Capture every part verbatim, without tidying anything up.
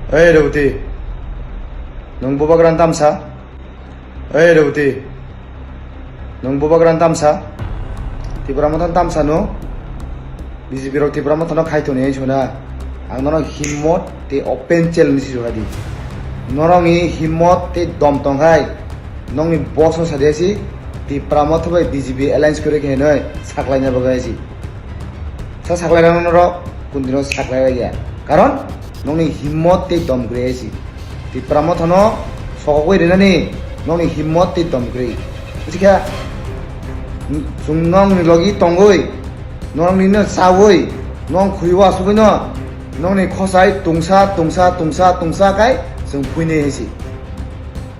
Ei Rewati, nwng bubagra tamsa? Ei Rewati, nwng bubagra tamsa? Tipra Motha tamsa no? B J P rok Tipra Motha no khai toni hai sona. Ang nono himmot tei open challenge si di. Norokni himmot tei dom tongkhai, nokni boss no sadi si, Tipra Motha bai B J P alliance kwrwi khe hinwi saklaina bagwi si. Sa saklai rang norok, kun dino saklai ya. Karon nokni himmot tei dom kwrwi si. Tipra Motha no sokogwi rinani nokni himmot tei dom kwrwi. Busikha, chwng nokni logi tongwi, norokni no chawi, nok khwiwi asugwi no, nokni khosai tungsa, tungsa, tungsa, tungsa kai chwng phuinai hai si.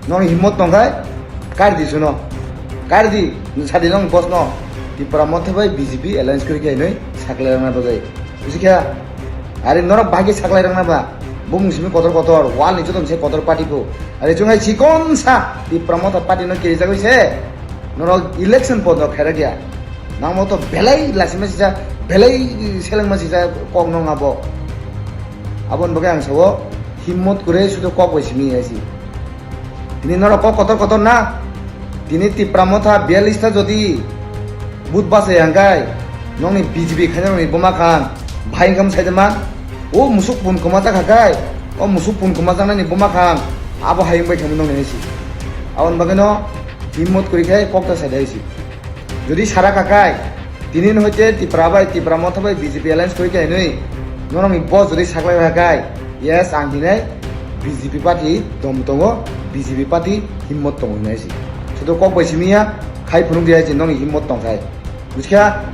Nokni himmot tongkhai, kari di suno. Kari di, sadi nokni boss no. Tipra Motha bai B J P alliance kwrwi khe hinwi saklai rangna bagwi. Busikha, are norok bahai khe saklai rangna ba. Bumung simi kotor kotor, wall ni joto se kotor party pho. Are chwng hai chikon sa, Tipra Motha party no kirijagwi se. Norok election pod no khairak ya. Nangmo to belai lasima sisa, belai selengma sisa kok nong abo. Aboni bagwi ang sao, himmot kwrwi sudu kok bai simi hai si. Tini norok kok kotor kotor na. Tini Tipra Motha biyallis ta jodi but bachai hangkai, nokni B J P khaina nokni buma khan bahai wngkha mwsai de man. O musuk pun kwma chakha kai, o musuk pun kwma jaknani buma khan abo hai wngbai khamu nokni hai si. Aboni bagwi no himmot kwrwi khai kok ta sai de hai si. Jodi sara kakai, tini no hoite Tipra bai, Tipra Motha bai B J P alliance koi kai nui, norokni boss jodi saklai kakai, yes, ang hinai B J P party dom tongo, B J P party himmot tongo hinai si. Sudu kok bai simi ya, khai phunuk di hai je nokni himmot tongkhai. Busikha,